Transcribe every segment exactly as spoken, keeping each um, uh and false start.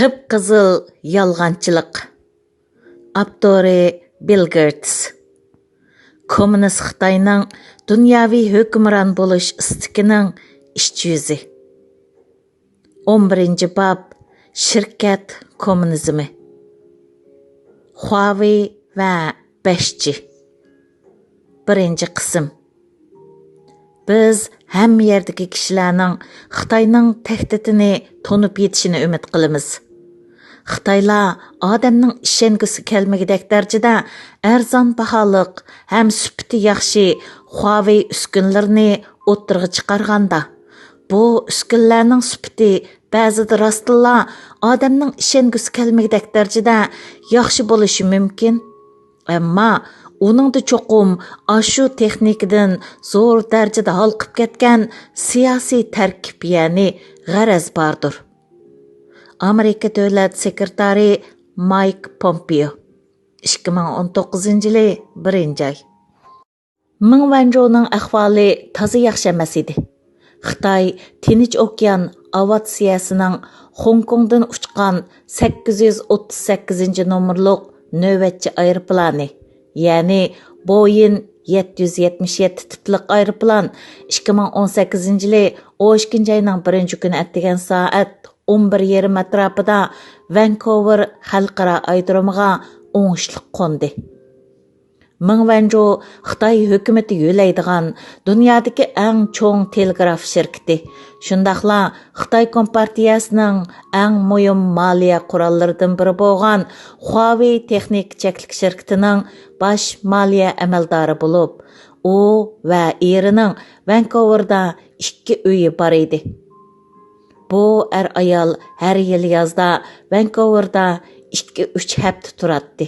قىپقىزىل يالغانچىلىق. ئاپتورى بىل گېيتس. كوممۇنىست خىتاينىڭ دۇنياۋى ھۆكۈمران بولۇش ئىستىكىنىڭ ئىچ يۈزى. ئون بىرىنچى باب، شىركەت كوممۇنىزمى. خۇاۋېي ۋە بەش جى. بىرىنچى قىسىم. بىز ھەممە يەردىكى كىشىلەرنىڭ خىتاينىڭ تەھدىتىنى تونۇپ يېتىشىنى ئۈمىد قىلىمىز. خىتايلار ئادەمنىڭ ئىشەنگۈسى كەلمىگۈدەك دەرىجىدە ئەرزان باھالىق ھەم سۈپىتى ياخشى خۇاۋېي ئۈسكۈنىلىرىنى ئوتتۇرىغا چىقارغاندا، بۇ ئۈسكۈنىلەرنىڭ سۈپىتى بەزىدە راستتىنلا ئادەمنىڭ ئىشەنگۈسى كەلمىگۈدەك دەرىجىدە ياخشى بولۇشى مۇمكىن. ئەمما ئۇنىڭدا چوقۇم ئاشۇ تېخنىكىدىن زور دەرىجىدە ھالقىپ كەتكەن سىياسىي تەركىب، يەنى غەرەز باردۇر. ئامېرىكا دۆلەت سېكرېتارى مايك پومپېئو. ئىككى مىڭ ئون توققۇزىنچى يىلى بىرىنچى ئاي. مېڭ ۋەنجۇنىڭ ئەھۋالى تازا ياخشى ئەمەس ئىدى. خىتاي تىنچ ئوكيان ئاۋىئاتسىيەسىنىڭ خوڭكوڭدىن ئۇچقان سەككىز يۈز ئوتتۇز سەككىزىنچى نومۇرلۇق نۆۋەتچى ئايروپىلانى، يەنى بويىن يەتتە يۈز يەتمىش يەتتە تىپلىق ئايروپىلان ئىككى مىڭ ئون سەككىزىنچى يىلى ئون ئىككىنچى ئاينىڭ بىرىنچى كۈنى ئەتىگەن سائەت ئون بىر يېرىم ئەتراپىدا ۋانكوۋېر خەلقئارا ئايرودرومىغا ئوڭۇشلۇق قوندى. مېڭ ۋەنجۇ خىتاي ھۆكۈمىتى يۆلەيدىغان دۇنيادىكى ئەڭ چوڭ تېلېگراف شىركىتى، شۇنداقلا خىتاي كومپارتىيەسىنىڭ ئەڭ مۇھىم مالىيە قوراللىرىدىن بىرى بولغان خۇاۋېي تېخنىكا چەكلىك شىركىتىنىڭ باش مالىيە ئەمەلدارى بولۇپ، ئۇ ۋە ئېرىنىڭ ۋانكوۋېردا ئىككى ئۆيى بار ئىدى. بۇ ئەر-ئايال ھەر يىلى يازدا ۋانكوۋېردا ئىككى-ئۈچ ھەپتە تۇراتتى.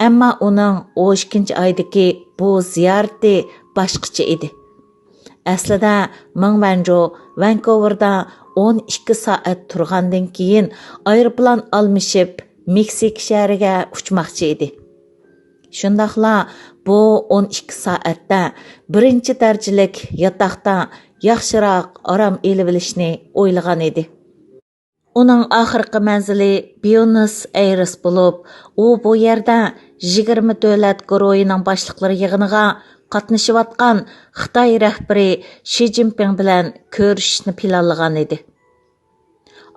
ئەمما ئۇنىڭ ئون ئىككىنچى ئايدىكى بۇ زىيارىتى باشقىچە ئىدى. ئەسلىدە مېڭ ۋەنجۇ ۋانكوۋېردا ئون ئىككى سائەت تۇرغاندىن كېيىن ئايروپىلان ئالمىشىپ مېكسىكا شەھىرىگە ئۇچماقچى ئىدى. شۇنداقلا بۇ ئون ئىككى سائەتتە بىرىنچى دەرىجىلىك ياتاقتا ياخشىراق ئارام ئېلىۋېلىشنى ئويلىغان ئىدى. ئۇنىڭ ئاخىرقى مەنزىلى بيۇنوس ئايرېس بولۇپ، ئۇ بۇ يەردە يىگىرمە دۆلەت گۇرۇھىنىڭ باشلىقلىرى يىغىنىغا قاتنىشىۋاتقان خىتاي رەھبىرى شى جىنپىڭ بىلەن كۆرۈشۈشنى پىلانلىغان ئىدى.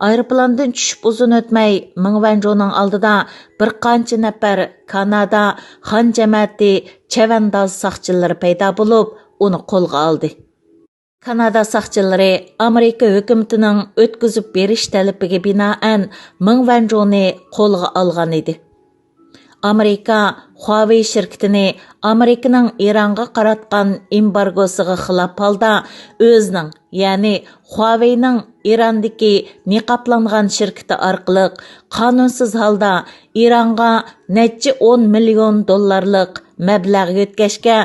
ئايروپىلاندىن چۈشۈپ ئۇزۇن ئۆتمەي، مېڭ ۋەنجۇنىڭ ئالدىدا بىر قانچە نەپەر كانادا خان جەمەتى چەۋەنداز ساقچىلىرى پەيدا بولۇپ، ئۇنى قولغا ئالدى. كانادا ساقچىلىرى ئامېرىكا ھۆكۈمىتىنىڭ ئۆتكۈزۈپ بېرىش تەلىپىگە بىنائەن مېڭ ۋەنجۇنى قولغا ئالغان ئىدى. ئامېرىكا خۇاۋېي شىركىتىنى ئامېرىكىنىڭ ئىرانغا قاراتقان ئېمبارگوسىغا خىلاپ ھالدا ئۆزىنىڭ، يەنى خۇاۋېينىڭ ئىراندىكى نىقابلانغان شىركىتى ئارقىلىق قانۇنسىز ھالدا ئىرانغا نەچچە ئون مىليون دوللارلىق مەبلەغ يۆتكەشكە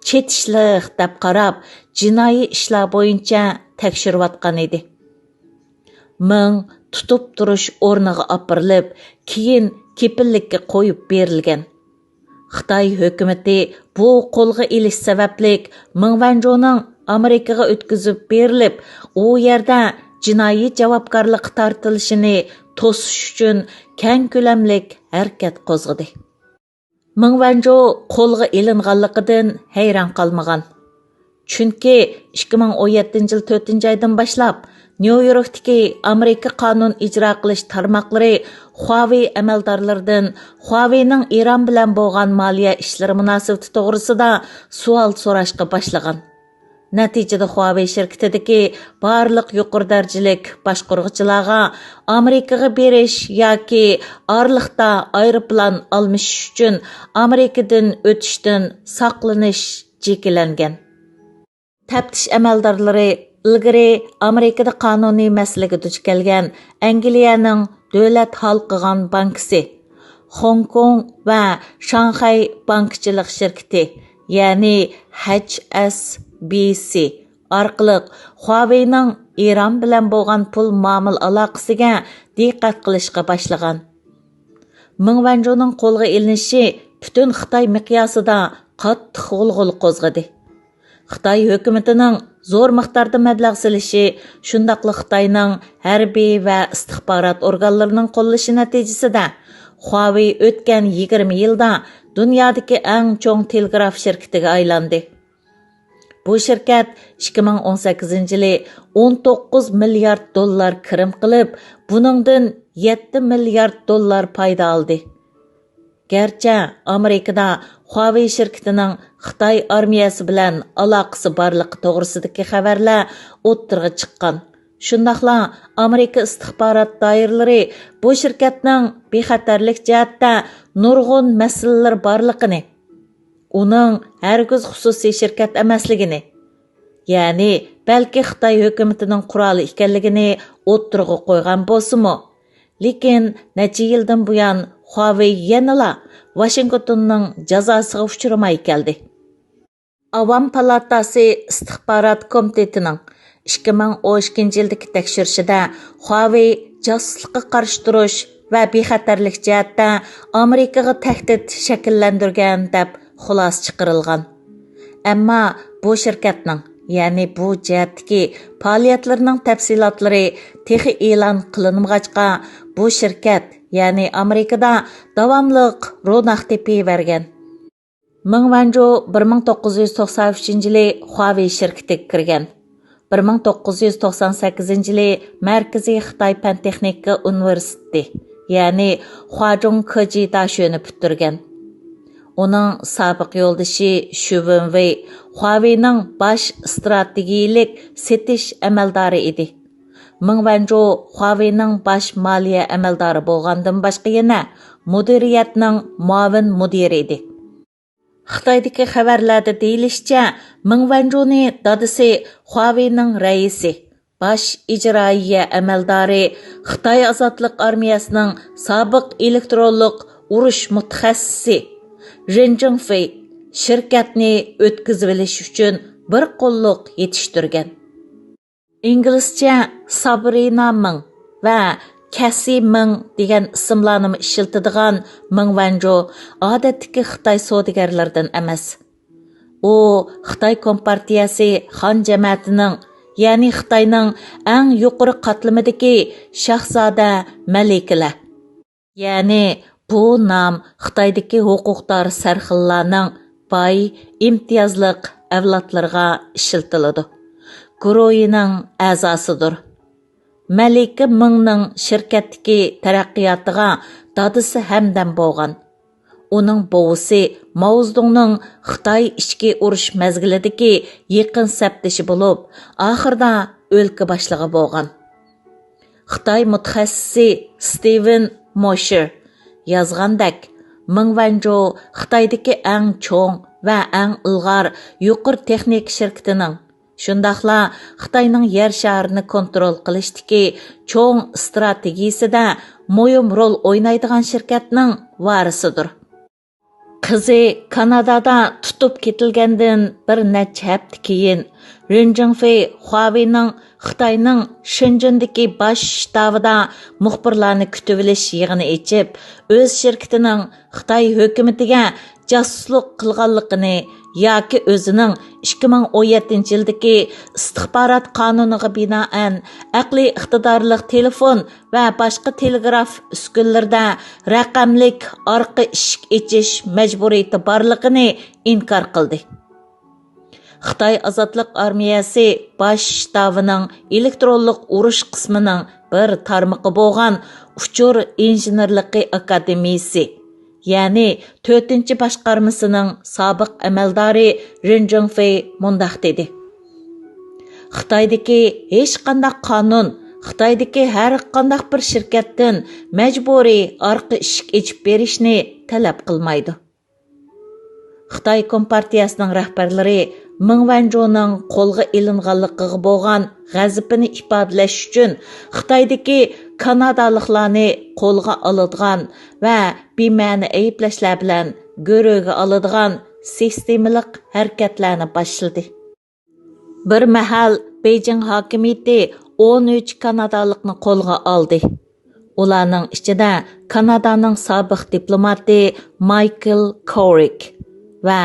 چېتىشلىق دەپ قاراپ، جىنايى ئىشلار بويىچە تەكشۈرۈۋاتقان ئىدى. مېڭ تۇتۇپ تۇرۇش ئورنىغا ئاپىرىلىپ، كېيىن كېپىللىككە قويۇپ بېرىلگەن. خىتاي ھۆكۈمىتى بۇ قولغا ئېلىش سەۋەبلىك مېڭ ۋەنجۇنىڭ ئامېرىكىغا ئۆتكۈزۈپ بېرىلىپ، ئۇ يەردە جىنايى جاۋابكارلىققا تارتىلىشىنى توسۇش ئۈچۈن كەڭ كۆلەملىك ھەرىكەت قوزغىدى. مېڭ ۋەنجۇ قولغا ئېلىنغانلىقىدىن ھەيران قالمىغان. چۈنكى ئىككى مىڭ ئون يەتتىنچى يىل تۆتىنچى ئايدىن باشلاپ، نيۇ يوركتىكى ئامېرىكا قانۇن ئىجرا قىلىش تارماقلىرى خۇاۋېي ئەمەلدارلىرىدىن خۇاۋېينىڭ ئىران بىلەن بولغان مالىيە ئىشلىرى مۇناسىۋىتى توغرىسىدا سوئال سوراشقا باشلىغان. نەتىجىدە خۇاۋېي شىركىتىدىكى بارلىق يۇقىرى دەرىجىلىك باشقۇرغۇچىلارغا ئامېرىكىغا بېرىش ياكى ئارىلىقتا ئايروپىلان ئالمىشىش ئۈچۈن ئامېرىكىدىن ئۆتۈشتىن ساقلىنىش جېكىلەنگەن. تەپتىش ئەمەلدارلىرى ئىلگىرى ئامېرىكىدا قانۇنىي مەسىلىگە دۇچ كەلگەن ئەنگلىيەنىڭ دۆلەت ھالقىغان بانكىسى، خوڭكوڭ ۋە شاڭخەي بانكىچىلىق شىركىتى، يەنى ھەچ ئەس بى سى ئارقىلىق خۇاۋېينىڭ ئىران بىلەن بولغان پۇل مۇئامىلە ئالاقىسىگە دىققەت قىلىشقا باشلىغان. مېڭ ۋەنجۇنىڭ قولغا ئېلىنىشى پۈتۈن خىتاي مىقياسىدا قاتتىق غۇلغۇلا قوزغىدى. خىتاي ھۆكۈمىتىنىڭ زور مىقداردا مەبلەغ سېلىشى، شۇنداقلا خىتاينىڭ ھەربىي ۋە ئىستىخبارات ئورگانلىرىنىڭ قوللىشى نەتىجىسىدە، خۇاۋېي ئۆتكەن يىگىرمە يىلدا دۇنيادىكى ئەڭ چوڭ تېلېگراف شىركىتىگە ئايلاندى. بۇ شىركەت ئىككى مىڭ ئون سەككىزىنچى يىلى ئون توققۇز مىليارد دوللار كىرىم قىلىپ، بۇنىڭدىن يەتتە مىليارد دوللار پايدا ئالدى. گەرچە ئامېرىكىدا خۇاۋېي شىركىتىنىڭ خىتاي ئارمىيەسى بىلەن ئالاقىسى بارلىقى توغرىسىدىكى خەۋەرلەر ئوتتۇرىغا چىققان، شۇنداقلا ئامېرىكا ئىستىخبارات دائىرىلىرى بۇ شىركەتنىڭ بىخەتەرلىك جەھەتتە نۇرغۇن مەسىلىلىرى بارلىقىنى، ئۇنىڭ ھەرگىز خۇسۇسىي شىركەت ئەمەسلىكىنى، يەنى بەلكى خىتاي ھۆكۈمىتىنىڭ قورالى ئىكەنلىكىنى ئوتتۇرىغا قويغان بولسىمۇ، لېكىن نەچچە يىلدىن بۇيان خۇاۋېي يەنىلا ۋاشىنگتوننىڭ جازاسىغا ئۇچرىماي كەلدى. ئاۋام پالاتاسى ئىستىخبارات كومىتېتىنىڭ ئىككى مىڭ ئون ئىككىنچى يىلدىكى تەكشۈرۈشىدە خۇاۋېي جاسۇسلۇققا قارشى تۇرۇش ۋە بىخەتەرلىك جەھەتتە ئامېرىكىغا تەھدىت شەكىللەندۈرگەن دەپ خۇلاسە چىقىرىلغان. ئەمما بۇ شىركەتنىڭ، يەنى بۇ جەھەتتىكى پائالىيەتلىرىنىڭ تەپسىلاتلىرى تېخى ئېلان قىلىنمىغاچقا، بۇ شىركەت، يەنى ئامېرىكىدا داۋاملىق روناق تېپىۋەرگەن. مېڭ ۋەنجۇ بىر مىڭ توققۇز يۈز توقسان ئۈچىنچى يىلى خۇاۋېي شىركىتىگە كىرگەن. بىر مىڭ توققۇز يۈز توقسان سەككىزىنچى يىلى مەركىزىي خىتاي پەن تېخنىكا ئۇنىۋېرسىتېتى، يەنى خۇاجۇڭ كېجى داشۆنى پۈتتۈرگەن. ئۇنىڭ سابىق يولدىشى شۈ ۋېنۋېي خۇاۋېينىڭ باش ئىستراتېگىيىلىك سېتىش ئەمەلدارى ئىدى. مېڭ ۋەنجۇ خۇاۋېينىڭ باش مالىيە ئەمەلدارى بولغاندىن باشقا يەنە مۇدىرىيەتنىڭ مۇئاۋىن مۇدىرى ئىدى. خىتايدىكى خەۋەرلەردە دېيىلىشىچە، مېڭ ۋەنجۇنى دادىسى خۇاۋېينىڭ رەئىسى، باش ئىجرائىيە ئەمەلدارى، خىتاي ئازادلىق ئارمىيەسىنىڭ سابىق ئېلېكترونلۇق ئۇرۇش مۇتەخەسسىسى رېن جىڭفېي شىركەتنى ئۆتكۈزۈۋېلىش ئۈچۈن بىر قوللۇق يېتىشتۈرگەن. ئىنگلىزچە سابرىنا مېڭ ۋە كەسسى مېڭ دېگەن ئىسىملارنىمۇ ئىشلىتىدىغان مېڭ ۋەنجۇ ئادەتتىكى خىتاي سودىگەرلىرىدىن ئەمەس. ئۇ خىتاي كومپارتىيەسى خان جەمەتىنىڭ، يەنى خىتاينىڭ ئەڭ يۇقىرى قاتلىمىدىكى شاھزادە مەلىكىلەر، يەنى بۇ نام خىتايدىكى ھوقۇقدار سەرخىللارنىڭ باي، ئىمتىيازلىق ئەۋلادلىرىغا ئىشلىتىلىدۇ، گۇرۇھىنىڭ ئەزاسىدۇر. مەلىكە مېڭنىڭ شىركەتتىكى تەرەققىياتىغا دادىسى ھەمدەم بولغان. ئۇنىڭ بوۋىسى ماۋزېدۇڭنىڭ خىتاي ئىچكى ئۇرۇش مەزگىلىدىكى يېقىن سەپدىشى بولۇپ، ئاخىرىدا ئۆلكە باشلىقى بولغان. خىتاي مۇتەخەسسىسى ستىۋېن موشېر يازغاندەك، مېڭ ۋەنجۇ خىتايدىكى ئەڭ چوڭ ۋە ئەڭ ئىلغار يۇقىرى تېخنىكا شىركىتىنىڭ، شۇنداقلا خىتاينىڭ يەر شارىنى كونترول قىلىشتىكى چوڭ ئىستراتېگىيىسىدە مۇھىم رول ئوينايدىغان شىركەتنىڭ ۋارىسىدۇر. قىزى كانادادا تۇتۇپ كېتىلگەندىن بىر نەچچە ھەپتە كېيىن، رېن جىڭفېي خۇاۋېينىڭ خىتاينىڭ شېنجېندىكى باش شتابىدا مۇخبىرلارنى كۈتۈۋېلىش يىغىنى ئېچىپ، ئۆز شىركىتىنىڭ خىتاي ھۆكۈمىتىگە جاسۇسلۇق قىلغانلىقىنى ياكى ئۆزىنىڭ ئىككى مىڭ ئون يەتتىنچى يىلدىكى ئىستىخبارات قانۇنىغا بىنائەن ئەقلىي ئىقتىدارلىق تېلېفون ۋە باشقا تېلېگراف ئۈسكۈنىلىرىدە رەقەملىك ئارقا ئىشىك ئېچىش مەجبۇرىيىتى بارلىقىنى ئىنكار قىلدى. خىتاي ئازادلىق ئارمىيەسى باش شتابىنىڭ ئېلېكترونلۇق ئۇرۇش قىسمىنىڭ بىر تارمىقى بولغان ئۇچۇر ئىنژېنېرلىقى ئاكادېمىيىسى، يەنى تۆتىنچى باشقارمىسىنىڭ سابىق ئەمەلدارى رېن جىڭفېي مۇنداق دېدى: خىتايدىكى ھېچقانداق قانۇن خىتايدىكى ھەر قانداق بىر شىركەتتىن مەجبۇرىي ئارقا ئىشىك ئېچىپ بېرىشنى تەلەپ قىلمايدۇ. خىتاي كومپارتىيەسىنىڭ رەھبەرلىرى مېڭ ۋەنجۇنىڭ قولغا ئېلىنغانلىقىغا بولغان غەزىپىنى ئىپادىلەش ئۈچۈن خىتايدىكى كانادالىقلارنى قولغا ئالىدىغان ۋە بىمەنە ئەيىبلەشلەر بىلەن گۆرۈگە ئالىدىغان سىستېمىلىق ھەرىكەتلەرنى باشلىدى. بىر مەھەل بېيجىڭ ھاكىمىيىتى ئون ئۈچ كانادالىقنى قولغا ئالدى. ئۇلارنىڭ ئىچىدە كانادانىڭ سابىق دىپلوماتى مايكل كورىك ۋە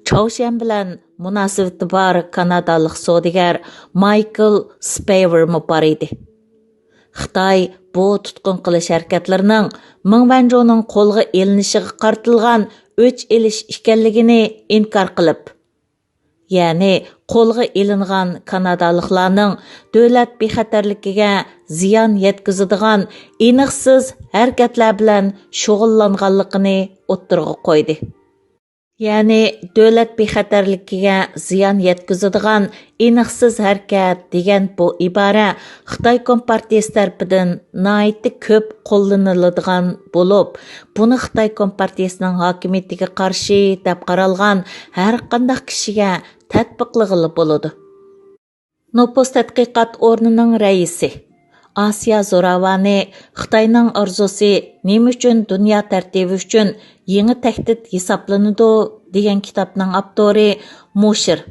چاۋشيەن بىلەن مۇناسىۋىتى بار كانادالىق سودىگەر مايكل سپېيۋېرمۇ بار ئىدى. خىتاي بۇ تۇتقۇن قىلىش ھەرىكەتلىرىنىڭ مېڭ ۋەنجۇنىڭ قولغا ئېلىنىشىغا قارىتىلغان ئۆچ ئېلىش ئىكەنلىكىنى ئىنكار قىلىپ، يەنى قولغا ئېلىنغان كانادالىقلارنىڭ دۆلەت بىخەتەرلىكىگە زىيان يەتكۈزىدىغان ئېنىقسىز ھەرىكەتلەر بىلەن شۇغۇللانغانلىقىنى ئوتتۇرىغا قويدى. يەنى دۆلەت بىخەتەرلىكىگە زىيان يەتكۈزىدىغان ئېنىقسىز ھەرىكەت دېگەن بۇ ئىبارە خىتاي كومپارتىيىسى تەرىپىدىن ناھايىتى كۆپ قوللىنىلىدىغان بولۇپ، بۇنى خىتاي كومپارتىيىسىنىڭ ھاكىمىيىتىگە قارشى دەپ قارالغان ھەرقانداق كىشىگە تەتبىقلىغىلى بولىدۇ. نوپۇس تەتقىقات ئورنىنىڭ رەئىسى، ئاسىيا زوراۋانى، خىتاينىڭ ئارزۇسى نېمە ئۈچۈن دۇنيا تەرتىپى ئۈچۈن يېڭى تەھدىت ھېسابلىنىدۇ؟ دېگەن كىتابنىڭ ئاپتورى مۇشېر،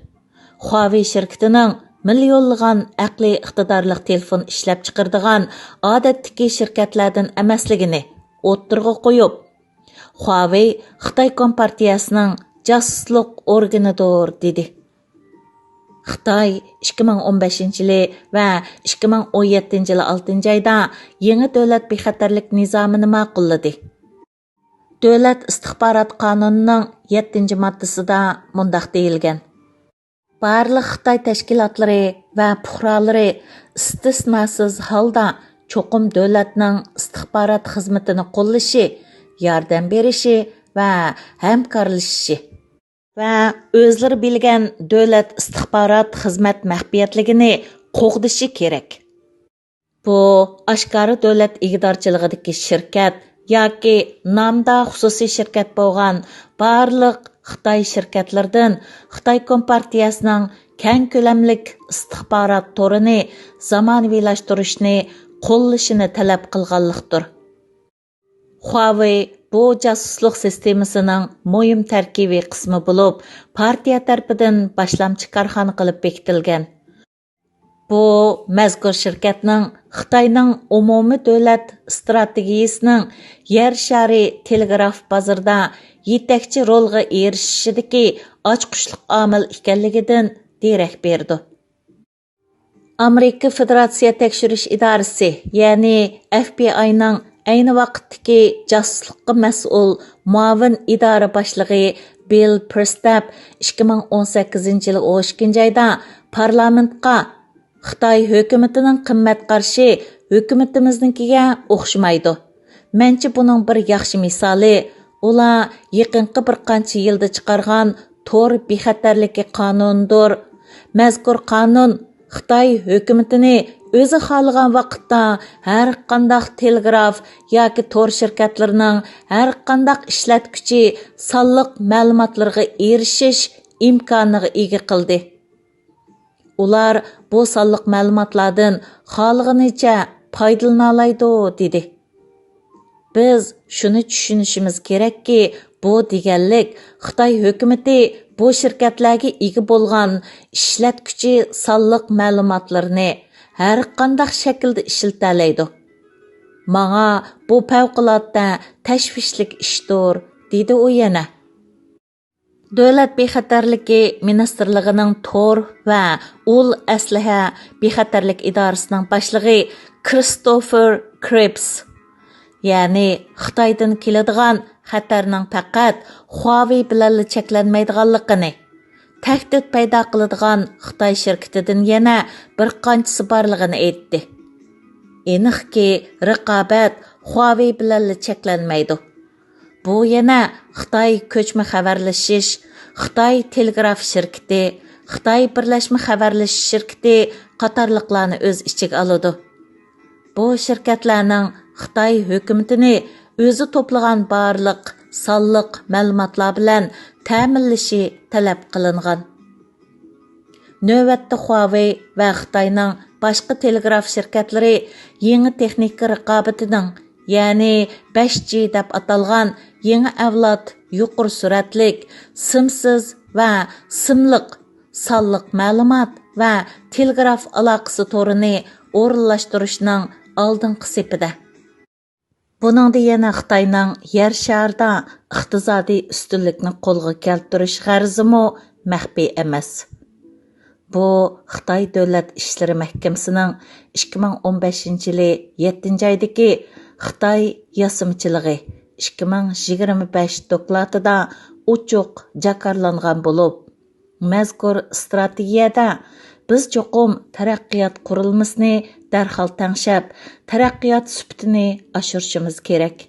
خۇاۋېي شىركىتىنىڭ مىليونلىغان ئەقلىي ئىقتىدارلىق تېلېفون ئىشلەپچىقىرىدىغان ئادەتتىكى شىركەتلەردىن ئەمەسلىكىنى ئوتتۇرىغا قويۇپ، خۇاۋېي خىتاي كومپارتىيەسىنىڭ جاسۇسلۇق ئورگىنىدۇر، دېدى. خىتاي ئىككى مىڭ ئون بەشىنچى يىلى ۋە ئىككى مىڭ ئون يەتتىنچى يىلى ئالتىنچى ئايدا يېڭى دۆلەت بىخەتەرلىك نىزامىنى ماقۇللىدى. دۆلەت ئىستىخبارات قانۇنىنىڭ يەتتىنچى ماددىسىدا مۇنداق دېيىلگەن: بارلىق خىتاي تەشكىلاتلىرى ۋە پۇقرالىرى ئىستىسناسىز ھالدا چوقۇم دۆلەتنىڭ ئىستىخبارات خىزمىتىنى قوللىشى، ياردەم بېرىشى ۋە ھەمكارلىشىشى ۋە ئۆزلىرى بىلگەن دۆلەت ئىستىخبارات خىزمەت مەخپىيەتلىكىنى قوغدىشى كېرەك. بۇ ئاشكارا دۆلەت ئىگىدارچىلىقىدىكى شىركەت ياكى نامدا خۇسۇسىي شىركەت بولغان بارلىق خىتاي شىركەتلىرىدىن خىتاي كومپارتىيەسىنىڭ كەڭ كۆلەملىك ئىستىخبارات تورىنى زامانىۋىلاشتۇرۇشنى قوللىشىنى تەلەپ قىلغانلىقتۇر. خۇاۋېي بۇ جاسۇسلۇق سىستېمىسىنىڭ مۇھىم تەركىبىي قىسمى بولۇپ، پارتىيە تەرىپىدىن باشلامچى كارخانا قىلىپ بېكىتىلگەن. بۇ مەزكۇر شىركەتنىڭ خىتاينىڭ ئومۇمىي دۆلەت ئىستراتېگىيىسىنىڭ يەر شارى تېلېگراف بازىرىدا يېتەكچى رولغا ئېرىشىشىدىكى ئاچقۇچلۇق ئامىل ئىكەنلىكىدىن دېرەك بېرىدۇ. ئامېرىكا فېدېراتسىيە تەكشۈرۈش ئىدارىسى، يەنى ئەف بى ئاينىڭ ئەينى ۋاقىتتىكى جاسۇسلۇققا مەسئۇل مۇئاۋىن ئىدارە باشلىقى بىل پىرستەپ ئىككى مىڭ ئون سەككىزىنچى يىلى ئون ئىككىنچى ئايدا پارلامېنتقا خىتاي ھۆكۈمىتىنىڭ قىممەت قارىشى ھۆكۈمىتىمىزنىڭكىگە ئوخشىمايدۇ. مەنچە بۇنىڭ بىر ياخشى مىسالى، ئۇلار يېقىنقى بىر قانچە يىلدا چىقارغان تور بىخەتەرلىكى قانۇنىدۇر. مەزكۇر قانۇن خىتاي ھۆكۈمىتىنى ئۆزى خالىغان ۋاقىتتا ھەرقانداق تېلېگراف ياكى تور شىركەتلىرىنىڭ ھەرقانداق ئىشلەتكۈچى سانلىق مەلۇماتلىرىغا ئېرىشىش ئىمكانىغا ئىگە قىلدى. ئۇلار بۇ سانلىق مەلۇماتلاردىن خالىغىنىچە پايدىلىنالايدۇ، دېدى. بىز شۇنى چۈشىنىشىمىز كېرەككى، بۇ دېگەنلىك خىتاي ھۆكۈمىتى بۇ شىركەتلەرگە ئىگە بولغان ئىشلەتكۈچى سانلىق مەلۇماتلىرىنى ھەرقانداق شەكىلدە ئىشلىتەلەيدۇ. ماڭا بۇ پەۋقۇلئاددە تەشۋىشلىك ئىشتۇر، دېدى ئۇ يەنە. دۆلەت بىخەتەرلىكى مىنىستىرلىقىنىڭ تور ۋە ئۇل ئەسلىھە بىخەتەرلىك ئىدارىسىنىڭ باشلىقى كىرىستوفېر كرىپس، يەنى خىتايدىن كېلىدىغان خەتەرنىڭ پەقەت خۇاۋېي بىلەنلا چەكلەنمەيدىغانلىقىنى، تەھدىت پەيدا قىلىدىغان خىتاي شىركىتىدىن يەنە بىر قانچىسى بارلىقىنى ئېيتتى. ئېنىقكى، رىقابەت خۇاۋېي بىلەنلا چەكلەنمەيدۇ. بۇ يەنە خىتاي كۆچمە خەۋەرلىشىش، خىتاي تېلېگراف شىركىتى، خىتاي بىرلەشمە خەۋەرلىشىش شىركىتى قاتارلىقلارنى ئۆز ئىچىگە ئالىدۇ. بۇ شىركەتلەرنىڭ خىتاي ھۆكۈمىتىنى ئۆزى توپلىغان بارلىق سانلىق مەلۇماتلار بىلەن تەمىنلىشى تەلەپ قىلىنغان. نۆۋەتتە خۇاۋېي ۋە خىتاينىڭ باشقا تېلېگراف شىركەتلىرى يېڭى تېخنىكا رىقابىتىنىڭ، يەنى بەش جى دەپ ئاتالغان يېڭى ئەۋلاد يۇقىرى سۈرئەتلىك، سىمسىز ۋە سىملىق سانلىق مەلۇمات ۋە تېلېگراف ئالاقىسى تورىنى ئورۇنلاشتۇرۇشنىڭ ئالدىنقى سېپىدە. بۇنىڭدا يەنە خىتاينىڭ يەر شارىدا ئىقتىسادىي ئۈستۈنلۈكنى قولغا كەلتۈرۈش غەرىزىمۇ مەخپىي ئەمەس. بۇ خىتاي دۆلەت ئىشلىرى مەھكىمىسىنىڭ ئىككى مىڭ ئون بەشىنچى يىلى يەتتىنچى ئايدىكى خىتاي ياسىمىچىلىقى ئىككى مىڭ يىگىرمە بەش دوكلاتىدا ئوچۇق جاكارلانغان بولۇپ، مەزكۇر ئىستراتېگىيەدە بىز چوقۇم تەرەققىيات قۇرۇلمىسىنى دەرھال تەڭشەپ، تەرەققىيات سۈپىتىنى ئاشۇرۇشىمىز كېرەك.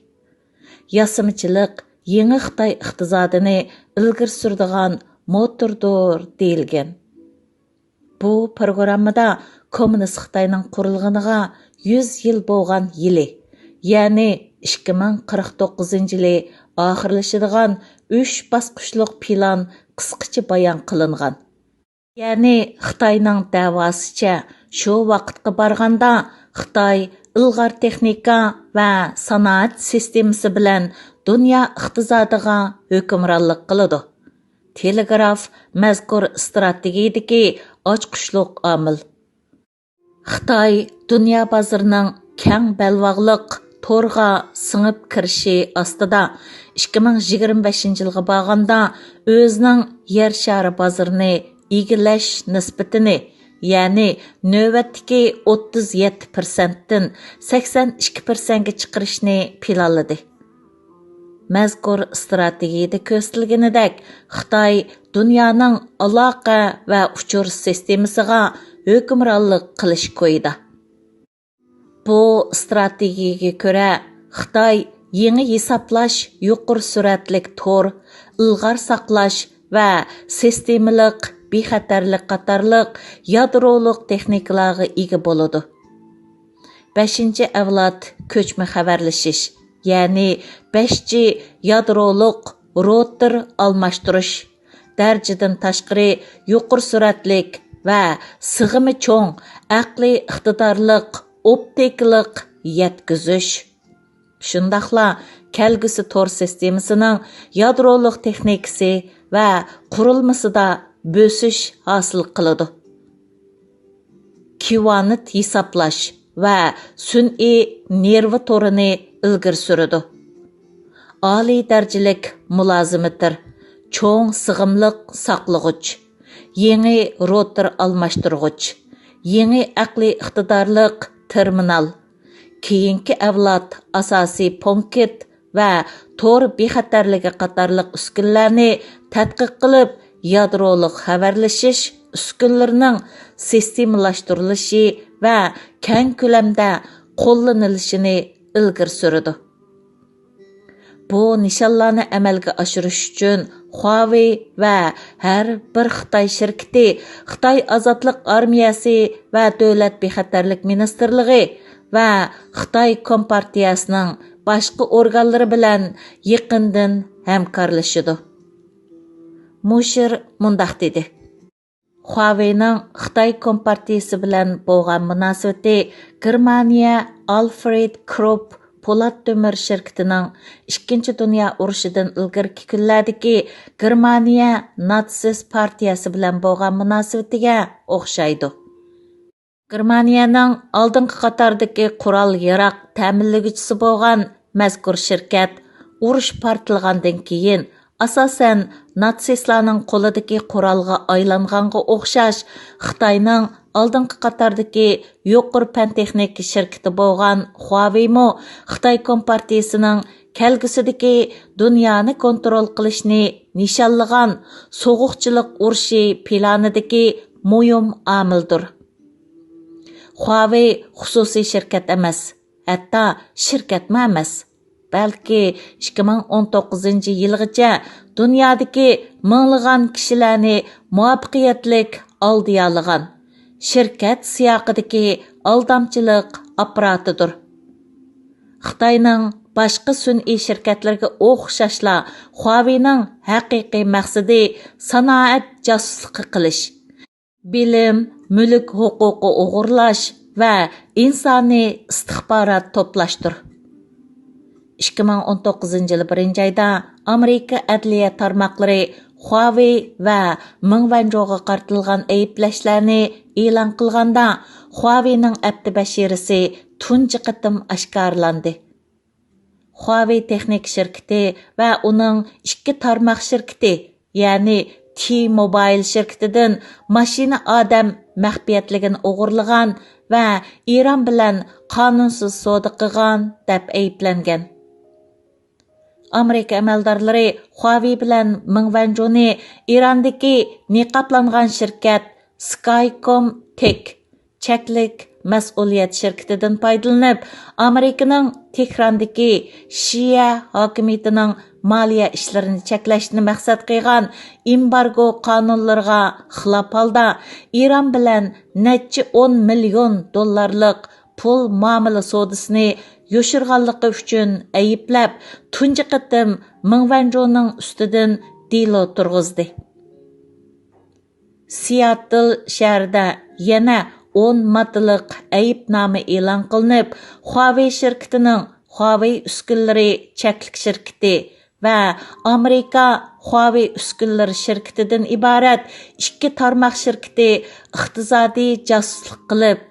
ياسىمىچىلىق يېڭى خىتاي ئىقتىسادىنى ئىلگىرى سۈرىدىغان موتوردۇر، دېيىلگەن. بۇ پروگراممىدا كوممۇنىست خىتاينىڭ قۇرۇلغىنىغا يۈز يىل بولغان يىلى، يەنى ئىككى مىڭ قىرىق توققۇزىنچى يىلى ئاخىرلىشىدىغان ئۈچ باسقۇچلۇق پىلان قىسقىچە بايان قىلىنغان. يەنى خىتاينىڭ دەۋاسىچە، شۇ ۋاقىتقا بارغاندا خىتاي ئىلغار تېخنىكا ۋە سانائەت سىستېمىسى بىلەن دۇنيا ئىقتىسادىغا ھۆكۈمرانلىق قىلىدۇ. تېلېگراف مەزكۇر ئىستراتېگىيىدىكى ئاچقۇچلۇق ئامىل. خىتاي دۇنيا بازىرىنىڭ كەڭ بەلباغلىق تورغا سىڭىپ كىرىشى ئاستىدا، ئىككى مىڭ يىگىرمە بەشىنچى يىلغا بارغاندا ئۆزىنىڭ يەر شارى بازىرىنى ئىگىلەش نىسبىتىنى، يەنى نۆۋەتتىكى ئوتتۇز يەتتە پىرسەنتتىن سەكسەن ئىككى پىرسەنتكە چىقىرىشنى پىلانلىدى. مەزكۇر ئىستراتېگىيىدە كۆرسىتىلگىنىدەك، خىتاي دۇنيانىڭ ئالاقە ۋە ئۇچۇر سىستېمىسىغا ھۆكۈمرانلىق قىلىش كويىدا. بۇ ئىستراتېگىيەگە كۆرە، خىتاي يېڭى ھېسابلاش يۇقىرى سۈرئەتلىك تور، ئىلغار ساقلاش ۋە سىستېمىلىق بىخەتەرلىك قاتارلىق يادرولۇق تېخنىكىلارغا ئىگە بولىدۇ. بەشىنچى ئەۋلاد كۆچمە خەۋەرلىشىش، يەنى بەش جى يادرولۇق روتېر ئالماشتۇرۇش، دەرىجىدىن تاشقىرى يۇقىرى سۈرئەتلىك ۋە سىغىمى چوڭ ئەقلىي ئىقتىدارلىق ئوپتىكىلىق يەتكۈزۈش، شۇنداقلا كەلگۈسى تور سىستېمىسىنىڭ يادرولۇق تېخنىكىسى ۋە قۇرۇلمىسىدا بۆسۈش ھاسىل قىلىدۇ. كۋانت ھېسابلاش ۋە سۈنئىي نېرۋا تورىنى ئىلگىرى سۈرىدۇ. ئالىي دەرىجىلىك مۇلازىمېتىر، چوڭ سىغىملىق ساقلىغۇچ، يېڭى روتېر ئالماشتۇرغۇچ، يېڭى ئەقلىي ئىقتىدارلىق تېرمىنال، كېيىنكى ئەۋلاد ئاساسىي پونكىت ۋە تور بىخەتەرلىكى قاتارلىق ئۈسكۈنىلەرنى تەتقىق قىلىپ، يادرولۇق خەۋەرلىشىش ئۈسكۈنىلىرىنىڭ سىستېمىلاشتۇرۇلۇشى ۋە كەڭ كۆلەمدە قوللىنىلىشىنى ئىلگىرى سۈرىدۇ. بۇ نىشانلارنى ئەمەلگە ئاشۇرۇش ئۈچۈن، خۇاۋېي ۋە ھەر بىر خىتاي شىركىتى، خىتاي ئازادلىق ئارمىيەسى ۋە دۆلەت بىخەتەرلىك مىنىستىرلىقى ۋە خىتاي كومپارتىيەسىنىڭ باشقا ئورگانلىرى بىلەن يېقىندىن ھەمكارلىشىدۇ. مۇشېر مۇنداق دېدى: خۇاۋېينىڭ خىتاي كومپارتىيىسى بىلەن بولغان مۇناسىۋىتى گېرمانىيە ئالفرېد كروپ پولات تۆمۈر شىركىتىنىڭ ئىككىنچى دۇنيا ئۇرۇشىدىن ئىلگىرىكى كۈنلەردىكى گېرمانىيە ناتسىست پارتىيەسى بىلەن بولغان مۇناسىۋىتىگە ئوخشايدۇ. گېرمانىيەنىڭ ئالدىنقى قاتاردىكى قورال-ياراغ تەمىنلىگۈچىسى بولغان مەزكۇر شىركەت ئۇرۇش پارتلىغاندىن كېيىن، ئاساسەن، ناتسىستلارنىڭ قولىدىكى قورالغا ئايلانغانغا ئوخشاش، خىتاينىڭ ئالدىنقى قاتاردىكى يۇقىرى پەن-تېخنىكا شىركىتى بولغان خۇاۋېيمۇ خىتاي كومپارتىيىسىنىڭ كەلگۈسىدىكى دۇنيانى كونترول قىلىشنى نىشانلىغان سوغۇقچىلىق ئۇرۇشى پىلانىدىكى مۇھىم ئامىلدۇر. خۇاۋېي خۇسۇسىي شىركەت ئەمەس، ھەتتا شىركەتمۇ ئەمەس، بەلكى ئىككى مىڭ ئون توققۇزىنچى يىلغىچە دۇنيادىكى مىڭلىغان كىشىلەرنى مۇۋەپپەقىيەتلىك ئالدىيالىغان شىركەت سىياقىدىكى ئالدامچىلىق ئاپپاراتىدۇر. خىتاينىڭ باشقا سۈنئىي شىركەتلىرىگە ئوخشاشلا، خۇاۋېينىڭ ھەقىقىي مەقسىتى سانائەت جاسۇسلۇقى قىلىش، بىلىم، مۈلۈك ھوقۇقى ئوغرىلاش ۋە ئىنسانىي ئىستىخبارات توپلاشتۇر. ئىككى مىڭ ئون توققۇزىنچى يىل بىرىنچى ئايدا ئامېرىكا ئەدلىيە تارماقلىرى خۇاۋېي ۋە مېڭ ۋەنجۇغا قارىتىلغان ئەيىبلەشلەرنى ئېلان قىلغاندا، خۇاۋېينىڭ ئەپتى بەشىرىسى تۇنجى قېتىم ئاشكارىلاندى. خۇاۋېي تېخنىكا شىركىتى ۋە ئۇنىڭ ئىككى تارماق شىركىتى، يەنى تى موبايل شىركىتىدىن ماشىنا ئادەم مەخپىيەتلىكىنى ئوغرىلىغان ۋە ئىران بىلەن قانۇنسىز سودا قىلغان دەپ ئەيىبلەنگەن. ئامېرىكا ئەمەلدارلىرى خۇاۋېي بىلەن مېڭ ۋەنجۇنى ئىراندىكى نىقابلانغان شىركەت سكايكوم تېك چەكلىك مەسئۇلىيەت شىركىتىدىن پايدىلىنىپ، ئامېرىكىنىڭ تېھراندىكى شىئە ھاكىمىيىتىنىڭ مالىيە ئىشلىرىنى چەكلەشنى مەقسەت قىلغان ئېمبارگو قانۇنلىرىغا خىلاپ ھالدا ئىران بىلەن نەچچە ئون مىليون دوللارلىق پۇل مۇئامىلە سودىسىنى يوشۇرغانلىقى ئۈچۈن ئەيىبلەپ، تۇنجى قېتىم مېڭ ۋەنجۇنىڭ ئۈستىدىن دېلو تۇرغۇزدى. سىياتل شەھىرىدە يەنە ئون ماددىلىق ئەيىبنامە ئېلان قىلىنىپ، خۇاۋېي شىركىتىنىڭ خۇاۋېي ئۈسكۈنىلىرى چەكلىك شىركىتى ۋە ئامېرىكا خۇاۋېي ئۈسكۈنىلىرى شىركىتىدىن ئىبارەت ئىككى تارماق شىركىتى ئىقتىسادىي جاسۇسلۇق قىلىپ،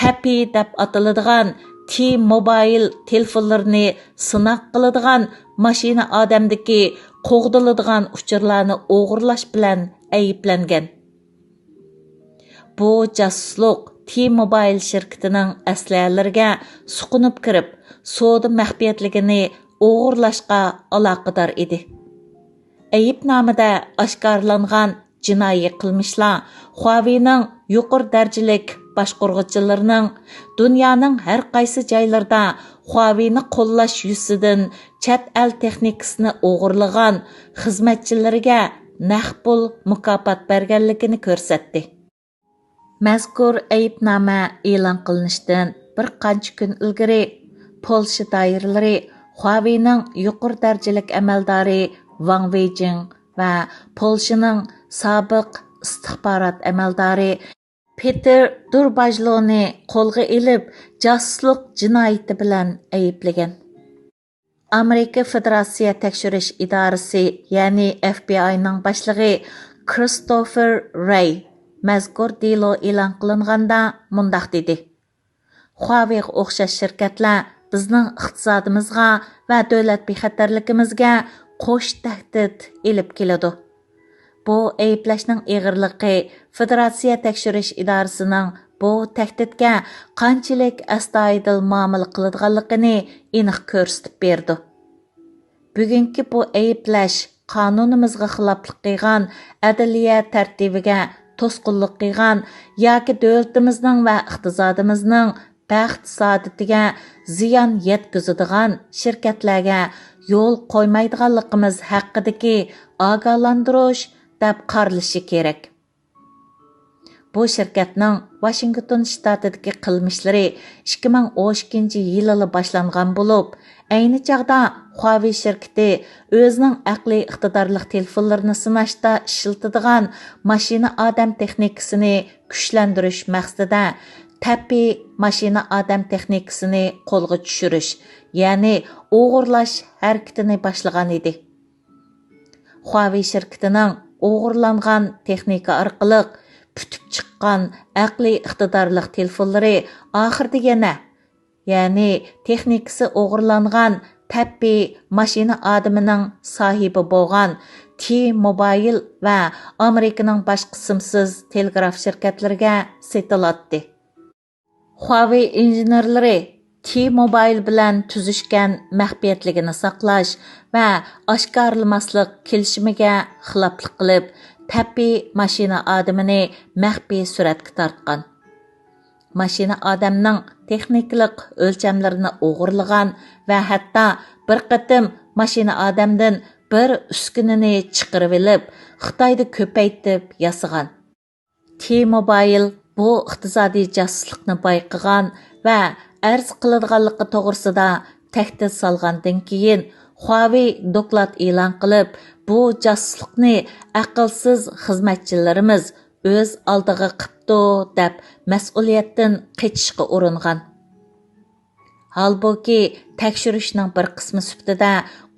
تەپى دەپ ئاتىلىدىغان تى موبايل تېلېفونلىرىنى سىناق قىلىدىغان ماشىنا ئادەمدىكى قوغدىلىدىغان ئۇچۇرلارنى ئوغرىلاش بىلەن ئەيىبلەنگەن. بۇ جاسۇسلۇق تى موبايل شىركىتىنىڭ ئەسلىھەلىرىگە سۇقۇنۇپ كىرىپ، سودا مەخپىيەتلىكىنى ئوغرىلاشقا ئالاقىدار ئىدى. ئەيىبنامىدە ئاشكارىلانغان جىنايى قىلمىشلار خۇاۋېينىڭ يۇقىرى دەرىجىلىك باشقۇرغۇچىلىرىنىڭ دۇنيانىڭ ھەر قايسى جايلىرىدا خۇاۋېينى قوللاش يۈزىسىدىن چەت ئەل تېخنىكىسىنى ئوغرىلىغان خىزمەتچىلىرىگە نەق پۇل مۇكاپات بەرگەنلىكىنى كۆرسەتتى. مەزكۇر ئەيىبنامە ئېلان قىلىنىشتىن بىر قانچە كۈن ئىلگىرى، پولشا دائىرىلىرى خۇاۋېينىڭ يۇقىرى دەرىجىلىك ئەمەلدارى ۋاڭ ۋېيجىڭ ۋە پولشىنىڭ سابىق ئىستىخبارات ئەمەلدارى پېتېر دۇرباژلونى قولغا ئېلىپ، جاسۇسلۇق جىنايىتى بىلەن ئەيىبلىگەن. ئامېرىكا فېدېراتسىيە تەكشۈرۈش ئىدارىسى، يەنى ئەف بى ئاينىڭ باشلىقى كرىستوفېر رەي مەزكۇر دېلو ئېلان قىلىنغاندا مۇنداق دېدى: «خۇاۋېيغا ئوخشاش شىركەتلەر بىزنىڭ ئىقتىسادىمىزغا ۋە دۆلەت بىخەتەرلىكىمىزگە قوش تەھدىت ئېلىپ كېلىدۇ.» بۇ ئەيىبلەشنىڭ ئېغىرلىقى فېدېراتسىيە تەكشۈرۈش ئىدارىسىنىڭ بۇ تەھدىتكە قانچىلىك ئەستايىدىل مۇئامىلە قىلىدىغانلىقىنى ئېنىق كۆرسىتىپ بېرىدۇ. بۈگۈنكى بۇ ئەيىبلەش قانۇنىمىزغا خىلاپلىق قىلغان، ئەدلىيە تەرتىپىگە توسقۇنلۇق قىلغان ياكى دۆلىتىمىزنىڭ ۋە ئىقتىسادىمىزنىڭ بەخت سائادىتىگە زىيان يەتكۈزىدىغان شىركەتلەرگە يول قويمايدىغانلىقىمىز ھەققىدىكى ئاگاھلاندۇرۇش دەپ قارىلىشى كېرەك. بۇ شىركەتنىڭ ۋاشىنگتون شتاتىدىكى قىلمىشلىرى ئىككى مىڭ ئون ئىككىنچى يىلىلا باشلانغان بولۇپ، ئەينى چاغدا خۇاۋېي شىركىتى ئۆزىنىڭ ئەقلىي ئىقتىدارلىق تېلېفونلىرىنى سىناشتا ئىشلىتىدىغان ماشىنا ئادەم تېخنىكىسىنى كۈچلەندۈرۈش مەقسىتىدە تەپپى ماشىنا ئادەم تېخنىكىسىنى قولغا چۈشۈرۈش، يەنى ئوغرىلاش ھەرىكىتىنى باشلىغان ئىدى. خۇاۋېي شىركىتىنىڭ ئوغرىلانغان تېخنىكا ئارقىلىق پۈتۈپ چىققان ئەقلىي ئىقتىدارلىق تېلېفونلىرى ئاخىرىدا يەنە، يەنى تېخنىكىسى ئوغرىلانغان تەپپى ماشىنا ئادىمىنىڭ ساھىبى بولغان تى موبايل ۋە ئامېرىكىنىڭ باشقا سىمسىز تېلېگراف شىركەتلىرىگە سېتىلاتتى. خۇاۋېي ئىنژېنېرلىرى تى موبايل بىلەن تۈزۈشكەن مەخپىيەتلىكىنى ساقلاش ۋە ئاشكارىلىماسلىق كېلىشىمىگە خىلاپلىق قىلىپ، تەپپى ماشىنا ئادىمىنى مەخپىي سۈرەتكە تارتقان. ماشىنا ئادەمنىڭ تېخنىكىلىق ئۆلچەملىرىنى ئوغرىلىغان ۋە ھەتتا بىر قېتىم ماشىنا ئادەمدىن بىر ئۈسكۈنىنى چىقىرىۋېلىپ، خىتايدا كۆپەيتىپ ياسىغان. تى موبايل بۇ ئىقتىسادىي جاسۇسلۇقنى بايقىغان ۋە ئەرز قىلىدىغانلىقى توغرىسىدا تەھدىت سالغاندىن كېيىن، خۇاۋېي دوكلات ئېلان قىلىپ، بۇ جاسۇسلۇقنى ئەقىلسىز خىزمەتچىلىرىمىز ئۆز ئالدىغا قىپتۇ، دەپ مەسئۇلىيەتتىن قېچىشقا ئۇرۇنغان. ھالبۇكى، تەكشۈرۈشنىڭ بىر قىسمى سۈپىتىدە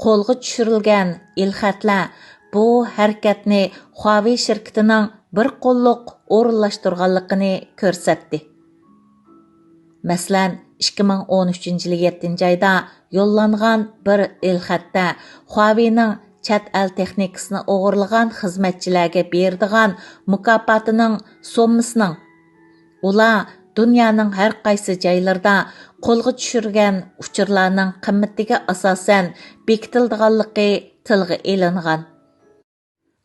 قولغا چۈشۈرۈلگەن ئېلخەتلەر بۇ ھەرىكەتنى خۇاۋېي شىركىتىنىڭ بىر قوللۇق ئورۇنلاشتۇرغانلىقىنى كۆرسەتتى. مەسىلەن، ئىككى مىڭ ئون ئۈچىنچى يىلى يەتتىنچى ئايدا يوللانغان بىر ئېلخەتتە خۇاۋېينىڭ چەت ئەل تېخنىكىسىنى ئوغرىلىغان خىزمەتچىلەرگە بېرىدىغان مۇكاپاتىنىڭ سوممىسىنىڭ، ئۇلار دۇنيانىڭ ھەر قايسى جايلىرىدا قولغا چۈشۈرگەن ئۇچۇرلارنىڭ قىممىتىگە ئاساسەن بېكىتىلىدىغانلىقى تىلغا ئېلىنغان.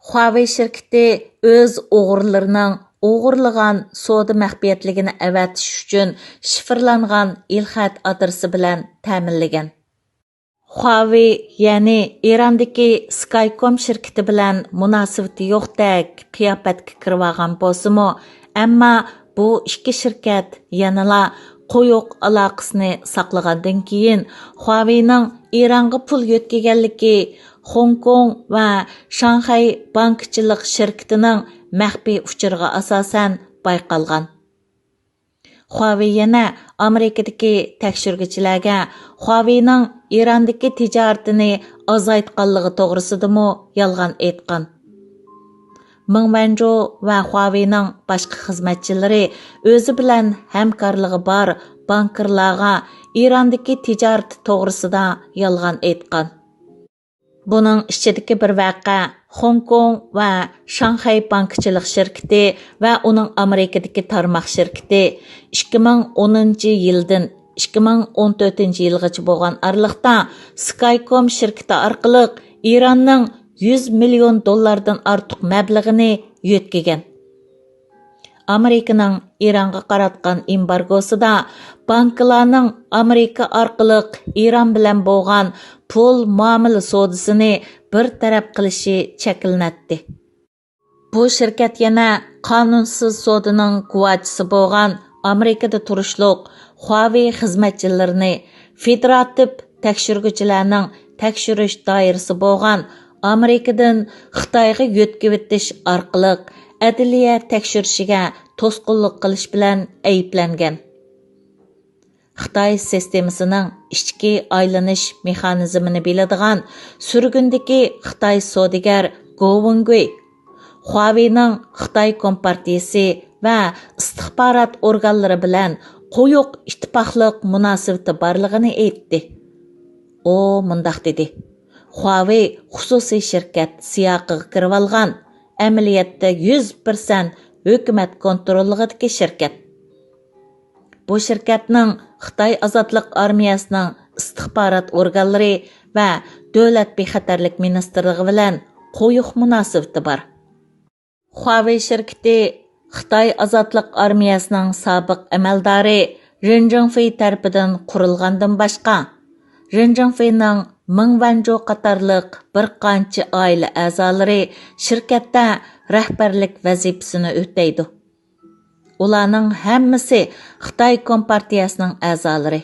خۇاۋېي شىركىتى ئۆز ئوغرىلىرىنىڭ ئوغرىلىغان سودا مەخپىيەتلىكىنى ئەۋەتىش ئۈچۈن شىفىرلانغان ئېلخەت ئادرېسى بىلەن تەمىنلىگەن. خۇاۋېي، يەنى ئىراندىكى سكايكوم شىركىتى بىلەن مۇناسىۋىتى يوقتەك قىياپەتكە كىرىۋالغان بولسىمۇ، ئەمما بۇ ئىككى شىركەت يەنىلا قويۇق ئالاقىسىنى ساقلىغاندىن كېيىن، خۇاۋېينىڭ ئىرانغا پۇل يۆتكىگەنلىكى خوڭكوڭ ۋە شاڭخەي بانكىچىلىق شىركىتىنىڭ مەخپىي ئۇچۇرىغا ئاساسەن بايقالغان. خۇاۋېي يەنە ئامېرىكىدىكى تەكشۈرگۈچىلەرگە خۇاۋېينىڭ ئىراندىكى تىجارىتىنى ئازايتقانلىقى توغرىسىدىمۇ يالغان ئېيتقان. مېڭ ۋەنجۇ ۋە خۇاۋېينىڭ باشقا خىزمەتچىلىرى ئۆزى بىلەن ھەمكارلىقى بار بانكىرلارغا ئىراندىكى تىجارىتى توغرىسىدا يالغان ئېيتقان. بۇنىڭ ئىچىدىكى بىر ۋەقە خوڭكوڭ ۋە شاڭخەي بانكىچىلىق شىركىتى ۋە ئۇنىڭ ئامېرىكىدىكى تارماق شىركىتى ئىككى مىڭ ئونىنچى يىلدىن ئىككى مىڭ ئون تۆتىنچى يىلغىچە بولغان ئارىلىقتا سكايكوم شىركىتى ئارقىلىق ئىراننىڭ يۈز مىليون دوللاردىن ئارتۇق مەبلىغىنى يۆتكىگەن. ئامېرىكىنىڭ ئىرانغا قاراتقان ئېمبارگوسىدا بانكىلارنىڭ ئامېرىكا ئارقىلىق ئىران بىلەن بولغان پۇل مۇئامىلە سودىسىنى بىر تەرەپ قىلىشى چەكلىنەتتى. بۇ شىركەت يەنە قانۇنسىز سودىنىڭ گۇۋاچىسى بولغان ئامېرىكىدا تۇرۇشلۇق خۇاۋېي خىزمەتچىلىرىنى فېدېراتىپ تەكشۈرگۈچىلەرنىڭ تەكشۈرۈش دائىرىسى بولغان ئامېرىكىدىن خىتايغا يۆتكىۋېتىش ئارقىلىق ئەدلىيە تەكشۈرۈشىگە توسقۇنلۇق قىلىش بىلەن ئەيىبلەنگەن. خىتاي سىستېمىسىنىڭ ئىچكى ئايلىنىش مېخانىزمىنى بىلىدىغان سۈرگۈندىكى خىتاي سودىگەر گو ۋېنگۈي خۇاۋېينىڭ خىتاي كومپارتىيىسى ۋە ئىستىخبارات ئورگانلىرى بىلەن قويۇق ئىتتىپاقلىق مۇناسىۋىتى بارلىقىنى ئېيتتى. ئۇ مۇنداق دېدى: «خۇاۋېي خۇسۇسىي شىركەت سىياقىغا كىرىۋالغان، ئەمەلىيەتتە يۈز پىرسەنت ھۆكۈمەت كونتروللۇقىدىكى شىركەت.» بۇ شىركەتنىڭ خىتاي ئازادلىق ئارمىيەسىنىڭ ئىستىخبارات ئورگانلىرى ۋە دۆلەت بىخەتەرلىك مىنىستىرلىقى بىلەن قويۇق مۇناسىۋىتى بار. خۇاۋېي شىركىتى خىتاي ئازادلىق ئارمىيەسىنىڭ سابىق ئەمەلدارى رېن جىڭفېي تەرىپىدىن قۇرۇلغاندىن باشقا، رېن جىڭفېينىڭ مېڭ ۋەنجۇ قاتارلىق بىر قانچە ئائىلە ئەزالىرى شىركەتتە رەھبەرلىك ۋەزىپىسىنى ئۆتەيدۇ. ئۇلارنىڭ ھەممىسى خىتاي كومپارتىيەسىنىڭ ئەزالىرى.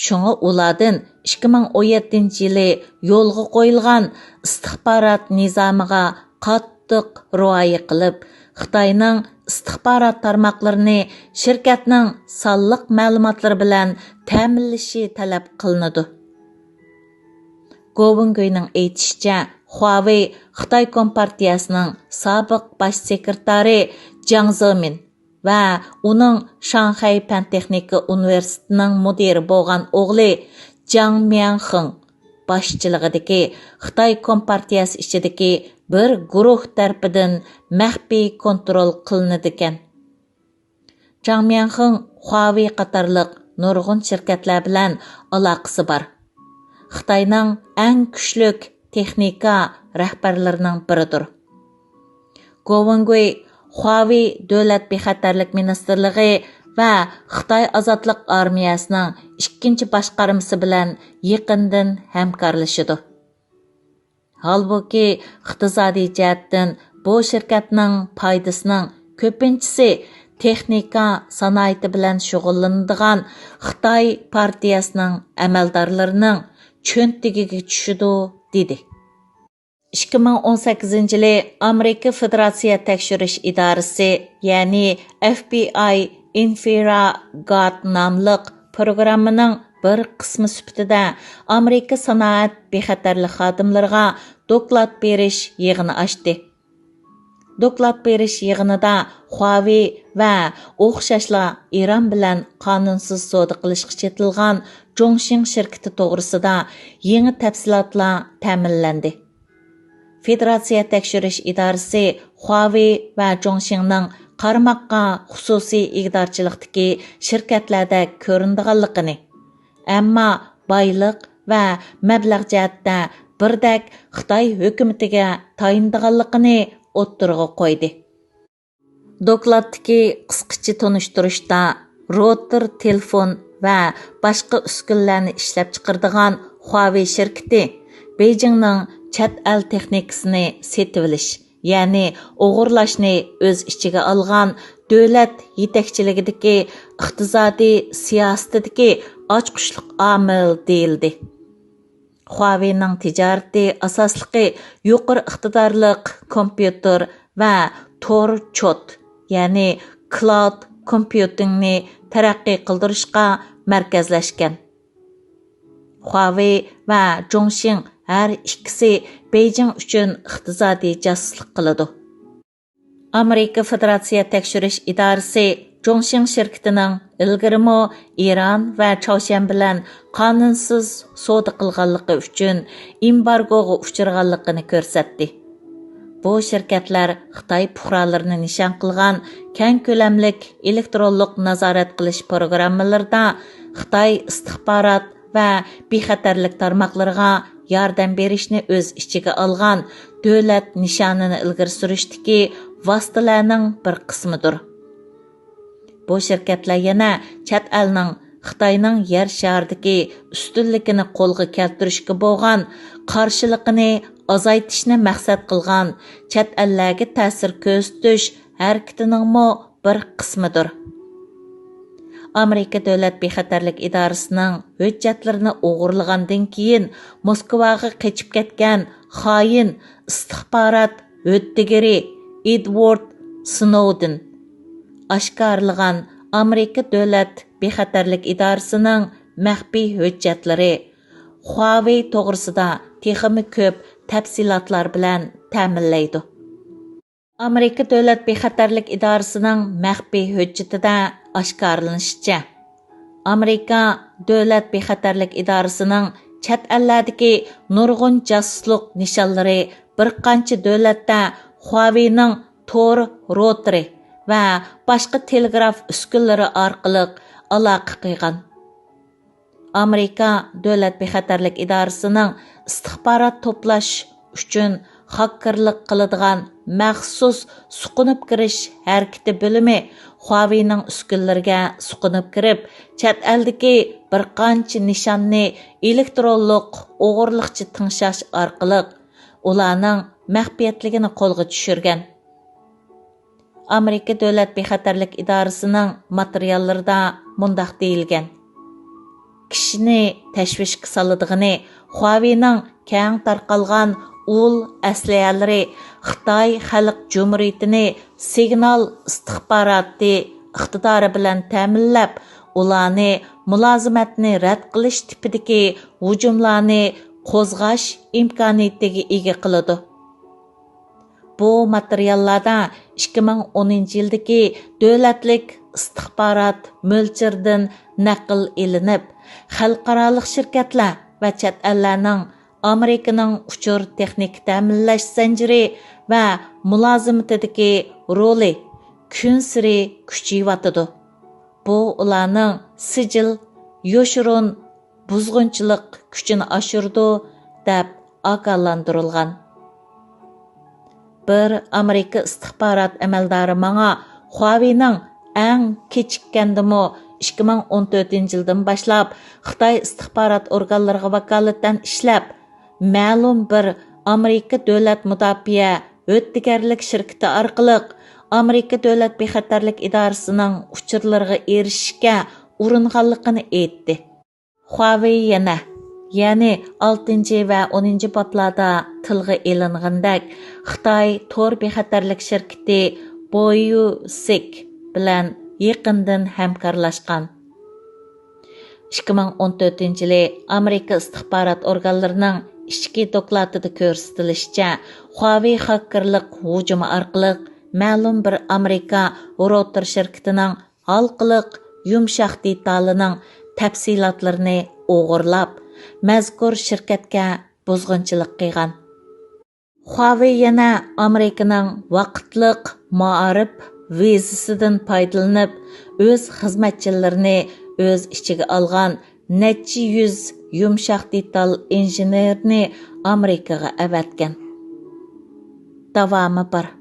شۇڭا ئۇلاردىن ئىككى مىڭ ئون يەتتىنچى يىلى يولغا قويۇلغان ئىستىخبارات نىزامىغا قاتتىق رىئايە قىلىپ، خىتاينىڭ ئىستىخبارات تارماقلىرىنى شىركەتنىڭ سانلىق مەلۇماتلىرى بىلەن تەمىنلىشى تەلەپ قىلىنىدۇ. گوۋېنگۈينىڭ ئېيتىشىچە، خۇاۋېي خىتاي كومپارتىيەسىنىڭ سابىق باش سېكرېتارى جياڭ زېمىن ۋە ئۇنىڭ شاڭخەي پەن تېخنىكا ئۇنىۋېرسىتېتىنىڭ مۇدىرى بولغان ئوغلى جياڭ مياڭخېڭ باشچىلىقىدىكى خىتاي كومپارتىيەسى ئىچىدىكى بىر گۇرۇھ تەرىپىدىن مەخپىي كونترول قىلىنىدىكەن. جاڭ مياڭخېڭ خۇاۋېي قاتارلىق نۇرغۇن شىركەتلەر بىلەن ئالاقىسى بار. خىتاينىڭ ئەڭ كۈچلۈك تېخنىكا رەھبەرلىرىنىڭ بىرىدۇر. گوۋېنگۇي خۇاۋېي دۆلەت بىخەتەرلىك مىنىستىرلىقى ۋە خىتاي ئازادلىق ئارمىيەسىنىڭ ئىككىنچى باشقارمىسى بىلەن يېقىندىن ھەمكارلىشىدۇ. ھالبۇكى، ئىقتىسادىي جەھەتتىن بۇ شىركەتنىڭ پايدىسىنىڭ كۆپىنچىسى تېخنىكا سانائىتى بىلەن شۇغۇللىنىدىغان خىتاي پارتىيەسىنىڭ ئەمەلدارلىرىنىڭ چۆنتىكىگە چۈشىدۇ، دېدى. ئىككى مىڭ ئون سەككىزىنچى يىلى ئامېرىكا فېدېراتسىيە تەكشۈرۈش ئىدارىسى، يەنى ئەف بى ئاي، ئىنفرا گارد ناملىق پروگراممىنىڭ بىر قىسمى سۈپىتىدە ئامېرىكا سانائەت بىخەتەرلىك خادىملىرىغا دوكلات بېرىش يىغىنى ئاچتى. دوكلات بېرىش يىغىنىدا خۇاۋېي ۋە ئوخشاشلا ئىران بىلەن قانۇنسىز سودا قىلىشقا چېتىلغان جوڭشىڭ شىركىتى توغرىسىدا يېڭى تەپسىلاتلار تەمىنلەندى. فېدېراتسىيە تەكشۈرۈش ئىدارىسى خۇاۋېي ۋە جۇڭشىڭنىڭ قارىماققا خۇسۇسىي ئىگىدارچىلىقتىكى شىركەتلەردەك كۆرۈنىدىغانلىقىنى، ئەمما بايلىق ۋە مەبلەغ جەھەتتە بىردەك خىتاي ھۆكۈمىتىگە تايىنىدىغانلىقىنى ئوتتۇرىغا قويدى. دوكلاتتىكى قىسقىچە تونۇشتۇرۇشتا، روتېر تېلېفون ۋە باشقا ئۈسكۈنىلەرنى ئىشلەپچىقىرىدىغان خۇاۋېي شىركىتى بېيجىڭنىڭ چەت ئەل تېخنىكىسىنى سېتىۋېلىش، يەنى ئوغرىلاشنى ئۆز ئىچىگە ئالغان دۆلەت يېتەكچىلىكىدىكى ئىقتىسادىي سىياسىتىدىكى ئاچقۇچلۇق ئامىل دېيىلدى. خۇاۋېينىڭ تىجارىتى ئاساسلىقى يۇقىرى ئىقتىدارلىق كومپيۇتېر ۋە تور چوت، يەنى كلاود كومپيۇتىڭنى تەرەققىي قىلدۇرۇشقا مەركەزلەشكەن. خۇاۋېي ۋە جۇڭشىڭ ھەر ئىككىسى بېيجىڭ ئۈچۈن ئىقتىسادىي جاسۇسلۇق قىلىدۇ. ئامېرىكا فېدېراتسىيە تەكشۈرۈش ئىدارىسى جۇڭشىڭ شىركىتىنىڭ ئىلگىرىمۇ ئىران ۋە چاۋشيەن بىلەن قانۇنسىز سودا قىلغانلىقى ئۈچۈن ئېمبارگوغا ئۇچرىغانلىقىنى كۆرسەتتى. بۇ شىركەتلەر خىتاي پۇقرالىرىنى نىشان قىلغان كەڭ كۆلەملىك ئېلېكترونلۇق نازارەت قىلىش پروگراممىلىرىدا خىتاي ئىستىخبارات ۋە بىخەتەرلىك تارماقلىرىغا ياردەم بېرىشنى ئۆز ئىچىگە ئالغان دۆلەت نىشانىنى ئىلگىرى سۈرۈشتىكى ۋاسىتىلەرنىڭ بىر قىسمىدۇر. بۇ شىركەتلەر يەنە چەت ئەلنىڭ خىتاينىڭ يەر شارىدىكى ئۈستۈنلۈكىنى قولغا كەلتۈرۈشكە بولغان قارشىلىقىنى ئازايتىشنى مەقسەت قىلغان چەت ئەللەرگە تەسىر كۆرسىتىش ھەرىكىتىنىڭمۇ بىر قىسمىدۇر. ئامېرىكا دۆلەت بىخەتەرلىك ئىدارىسىنىڭ ھۆججەتلىرىنى ئوغرىلىغاندىن كېيىن موسكۋاغا قېچىپ كەتكەن خائىن ئىستىخبارات ھۆددىگىرى ئېدۋارد سنوودېن ئاشكارىلىغان ئامېرىكا دۆلەت بىخەتەرلىك ئىدارىسىنىڭ مەخپىي ھۆججەتلىرى خۇاۋېي توغرىسىدا تېخىمۇ كۆپ تەپسىلاتلار بىلەن تەمىنلەيدۇ. ئامېرىكا دۆلەت بىخەتەرلىك ئىدارىسىنىڭ مەخپىي ھۆججىتىدە ئاشكارىلىنىشىچە، ئامېرىكا دۆلەت بىخەتەرلىك ئىدارىسىنىڭ چەت ئەللەردىكى نۇرغۇن جاسۇسلۇق نىشانلىرى بىر قانچە دۆلەتتە خۇاۋېينىڭ تور روتېرى ۋە باشقا تېلېگراف ئۈسكۈنىلىرى ئارقىلىق ئالاقە قىلغان. ئامېرىكا دۆلەت بىخەتەرلىك ئىدارىسىنىڭ ئىستىخبارات توپلاش ئۈچۈن خاككېرلىق قىلىدىغان مەخسۇس سۇقۇنۇپ كىرىش ھەرىكىتى بۆلۈمى خۇاۋېينىڭ ئۈسكۈنىلىرىگە سۇقۇنۇپ كىرىپ، چەت ئەلدىكى بىر قانچە نىشاننى ئېلېكترونلۇق ئوغرىلىقچە تىڭشاش ئارقىلىق ئۇلارنىڭ مەخپىيەتلىكىنى قولغا چۈشۈرگەن. ئامېرىكا دۆلەت بىخەتەرلىك ئىدارىسىنىڭ ماتېرىياللىرىدا مۇنداق دېيىلگەن: كىشىنى تەشۋىشكە سالىدىغىنى، خۇاۋېينىڭ كەڭ تارقالغان ئۇل ئەسلىھەلىرى خىتاي خەلق جۇمھۇرىيىتىنى سىگنال ئىستىخباراتى ئىقتىدارى بىلەن تەمىنلەپ، ئۇلارنى مۇلازىمەتنى رەت قىلىش تىپىدىكى ھۇجۇملارنى قوزغاش ئىمكانىيىتىگە ئىگە قىلىدۇ. بۇ ماتېرىياللاردا ئىككى مىڭ ئونىنچى يىلدىكى دۆلەتلىك ئىستىخبارات مۆلچىرىدىن نەقىل ئېلىنىپ، خەلقئارالىق شىركەتلەر ۋە چەت ئەللەرنىڭ ئامېرىكىنىڭ ئۇچۇر تېخنىكا تەمىنلەش زەنجىرى ۋە مۇلازىمىتىدىكى رولى كۈنسېرى كۈچىيىۋاتىدۇ. بۇ ئۇلارنىڭ سىجىل، يوشۇرۇن بۇزغۇنچىلىق كۈچىنى ئاشۇرىدۇ، دەپ ئاگاھلاندۇرۇلغان. بىر ئامېرىكا ئىستىخبارات ئەمەلدارى ماڭا خۇاۋېينىڭ ئەڭ كېچىككەندىمۇ ئىككى مىڭ ئون تۆتىنچى يىلدىن باشلاپ خىتاي ئىستىخبارات ئورگانلىرىغا ۋاكالىتەن ئىشلەپ، مەلۇم بىر ئامېرىكا دۆلەت مۇداپىئە ھۆددىگەرلىك شىركىتى ئارقىلىق ئامېرىكا دۆلەت بىخەتەرلىك ئىدارىسىنىڭ ئۇچۇرلىرىغا ئېرىشىشكە ئۇرۇنغانلىقىنى ئېيتتى. خۇاۋېي يەنە، يەنى ئالتىنچى ۋە ئونىنچى بابلاردا تىلغا ئېلىنغىنىدەك، خىتاي تور بىخەتەرلىك شىركىتى بويۇسىك بىلەن يېقىندىن ھەمكارلاشقان. ئىككى مىڭ ئون تۆتىنچى يىلى ئامېرىكا ئىستىخبارات ئورگانلىرىنىڭ ئىچكى دوكلاتىدا كۆرسىتىلىشىچە، خۇاۋېي خاككېرلىق ھۇجۇمى ئارقىلىق مەلۇم بىر ئامېرىكا روتېر شىركىتىنىڭ ھالقىلىق يۇمشاق دېتالىنىڭ تەپسىلاتلىرىنى ئوغرىلاپ، مەزكۇر شىركەتكە بۇزغۇنچىلىق قىلغان. خۇاۋېي يەنە ئامېرىكىنىڭ ۋاقىتلىق مائارىپ ۋىزىسىدىن پايدىلىنىپ، ئۆز خىزمەتچىلىرىنى ئۆز ئىچىگە ئالغان نەچچە يۈز يۇمشاق دېتال ئىنژېنېرنى ئامېرىكىغا ئەۋەتكەن. داۋامى بار.